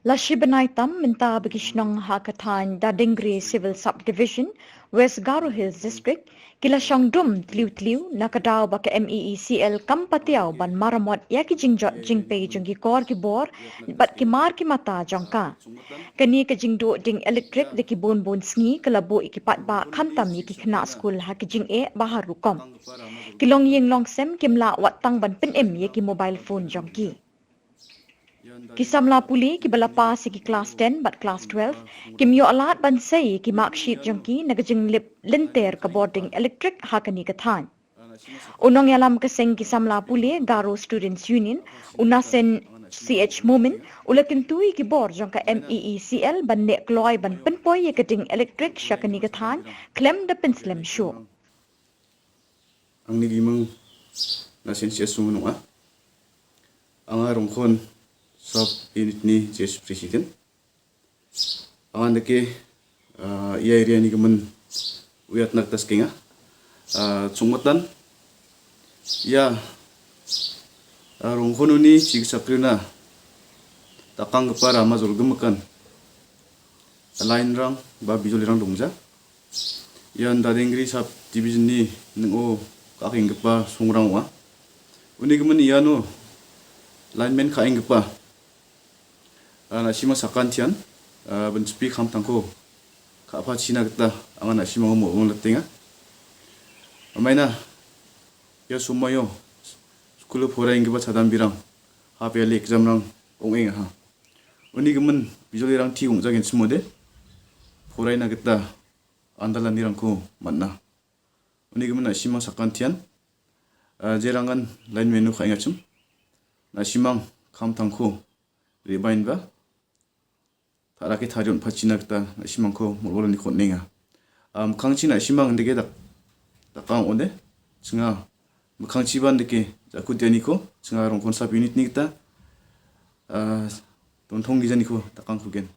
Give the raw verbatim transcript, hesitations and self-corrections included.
La shi bnai tam mynta ba ki shnong ha ka thaiñ Dadingri Civil Subdivision, West Garo Hills District, ki la shong dum tliw tliw na ka daw ba ka M E E C L kam patiaw ban maramot ïa ki jingjot jingpei jong ki kor ki bor bad ki mar ki mata jong ka. Kane ka jingduh ding elektrik da ki bun bun sngi ka la buh ïa ki paidbah khamtam ïa ki khynnah skul ha ki jingeh ba har rukom. Ki longïing longsem kim lah wat tang ban pynim ïa ki mobile phone jong ki. Ki samla pule ki ba la pass ïa ki klas ten bad klas twelve kim ïoh lad ban sei ïa ki marksheet jong ki na ka jinglip lynter ka bording elektrik ha kane ka thaiñ. U nongïalam ka seng ki samla pule Garo Students Union, u Nasen C H Momin, u la kyntu ïa ki bor jong ka M E E C L ban leh kloi ban pynpoi ïa ka ding elektrik sha kane ka thaiñ khlem da pynslem shuh. Ang ni Gimang Nasen C H Momin ong ah. Anga rongkhon sub unit ni J S president. Anga ndake, ah, ïa area ni ka man u ïa tnak tas kenga. Ah, chungmatan. Ïa, ah, rongkhon uni chi sakri na takang ka para ma jol gem kan. Lain rang ba bijol rang dongja. Ïa nda dengri sub division ni neng o ka king ka pa sungrang wa. Uni ka man ïa no lain men ka ing ka pa. Ah, na shima sakan tian, ah, ban spi kham tangko. Ka pa china kata, anga na shima mo mo la tenga. Amaina, ïa sumayo, school phorai ngi ba chadam birang, ha pe lek jam rang, ong eng ha. Uni ka man, bijol rang ti ong jagin semode, phorai na kata, andalan ni rang ko, matna. Uni ka man na shima sakan tian, ah, jerangan lain menu kha inga chum. Na shimang, kham tangko, ribain ba, Tara ki thajon pha china kata na shimang ko mol wala ni khot nenga. Am khang china shimang deke dak takang onde chinga. Khang chi ban deke jakut jani ko chinga rong kon sap unit ni kata. Ah, ton thong gi jani ko takang ko gen.